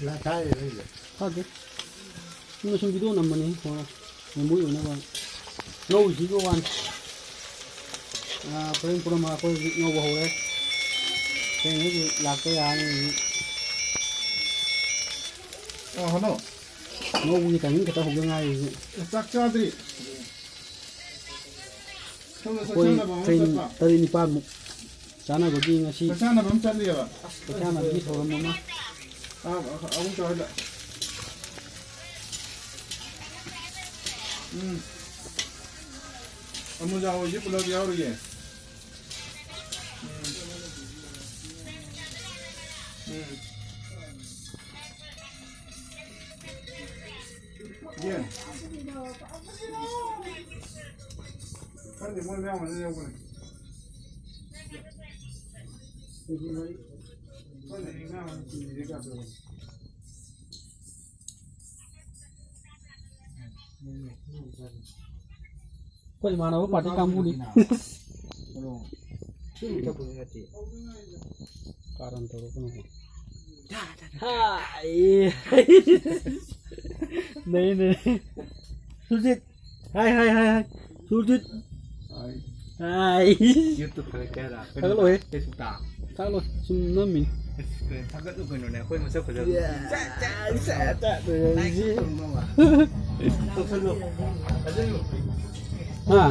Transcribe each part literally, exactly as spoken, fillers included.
ꯂꯥ ꯊꯥꯏꯔꯦ ꯅꯪꯁꯦ꯫ ꯊꯥꯗꯦ꯫ ꯆꯨꯝꯅ ꯁꯨꯝ ꯚꯤꯗꯤꯑꯣ ꯅꯝꯕꯅꯤ꯫ ꯍꯣꯏ꯫ ꯃꯦꯃꯣꯔꯤ ꯑꯣꯏꯅꯕ꯫ ꯉꯧꯔꯤꯁꯤꯒꯤ ꯋꯥꯅꯤ꯫ ꯑꯥ, ꯍꯣꯔꯦꯟ ꯄꯨꯔꯝꯃꯒ ꯑꯩꯈꯣꯏ ꯍꯧꯖꯤꯛ ꯉꯧꯕ ꯍꯧꯔꯦ꯫ ꯊꯦꯡꯅꯁꯨ ꯂꯥꯛꯄ ꯌꯥꯔꯅꯤ ꯍꯧꯖꯤꯛ꯫ ꯑꯥ, ꯍꯜꯂꯣ꯫ ꯉꯧꯕꯒꯤ timing ꯈꯛꯇ ꯍꯧꯗ ꯉꯥꯏꯔꯤ ꯍꯧꯖꯤꯛ꯫ ꯑꯦ, ꯆꯥꯛ ꯆꯥꯗ꯭ꯔꯤ꯫ ꯁꯣꯝꯗ ꯑꯩꯈꯣꯏ ꯆꯥꯛ ꯆꯥꯅꯕ ꯑꯃ train ꯆꯠꯄ꯫ ꯇꯔꯦꯠ ꯅꯤꯄꯥꯜꯃꯨꯛ ꯆꯥꯅꯕꯒꯤ ꯉꯁꯤ ꯆꯥꯛ ꯆꯥꯅꯕ ꯑꯃ ꯆꯠꯂꯤꯑꯕ꯫ ꯆꯥꯛ ꯆꯥꯅꯕꯒꯤ ꯊꯧꯔꯝ ꯑꯃ꯫ ꯑꯥ, ꯑꯍꯨꯝ ꯆꯥꯎ ꯍꯥꯏꯗ꯫ ꯎꯝ꯫ ꯑꯃꯨꯖꯥ ꯍꯣꯏꯁꯨ ꯄꯨꯂꯞ ꯌꯥꯎꯔꯤꯌꯦ꯫ ꯎꯝ꯫ ꯎꯝ꯫ ꯌꯦꯟ꯫ ꯈꯪꯗꯦ, ꯃꯣꯏ ꯃꯌꯥꯝ ꯑꯃ ꯌꯧꯕꯅꯦ꯫ ꯈꯪꯗꯦ, ꯃꯤ ꯃꯌꯥꯝ ꯑꯃ ꯀꯤꯔꯤꯁꯦ ꯀꯌꯥ ꯇꯧꯕꯅꯣ꯫ ꯑꯩꯈꯣꯏ ꯏꯃꯥꯟꯅꯕ party ꯀꯥꯡꯕꯨꯅꯤ꯫ ꯀꯥꯔꯟ ꯇꯧꯔꯛꯀꯅꯨ꯫ ꯍꯥꯏ꯫ ꯅꯩ, ꯅꯩ꯫ ꯁꯨꯔꯖꯤꯠ꯫ ꯍꯥꯏ, ꯍꯥꯏ, ꯍꯥꯏ, ꯍꯥꯏ꯫ ꯁꯨꯔꯖꯤꯠ꯫ ꯍꯥꯏ꯫ YouTube ꯊꯥꯒꯠꯀꯦ ꯍꯥꯏꯔ? ꯊꯥꯒꯠꯂꯣꯏꯍꯦ꯫ Facebook ꯇ? ꯊꯥꯒꯠꯂꯣꯏ꯫ ꯁꯨꯝ ꯅꯝꯃꯤꯅꯤ꯫ ꯑꯁ, ꯀꯩꯅꯣ, ꯊꯥꯒꯠꯂꯨ ꯀꯩꯅꯣꯅꯦ, ꯑꯩꯈꯣꯏ ꯃꯁꯛ ꯐꯖꯕ꯫ ꯌꯥ, ꯆꯥ, ꯆꯥ, ꯆꯥ, ꯆꯥ, ꯆꯥ, ꯆꯥ꯫ ꯇꯧꯁꯜꯂꯨ꯫ ꯊꯥꯖꯤꯜꯂꯨ꯫ ꯍꯥ?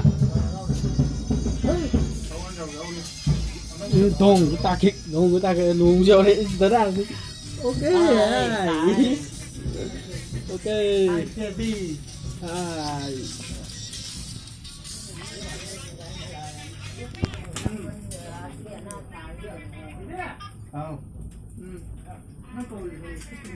ꯎꯝ, ꯊꯣꯡꯁꯨ ꯇꯥꯈꯤꯛ, ꯊꯣꯡꯁꯨ ꯇꯥꯈꯤꯛ, ꯅꯣꯡꯁꯨ ꯌꯥꯎꯔꯛꯑꯦ, ꯏꯁ, ꯗꯗꯥ꯫ Okay, ꯍꯥꯏ, hi꯫ ꯍꯥꯏ꯫ Okay꯫ ꯍꯥꯏ, ꯕꯦꯕꯤ꯫ ꯍꯥꯏ꯫ ꯍꯥꯎ꯫ ꯎꯝ꯫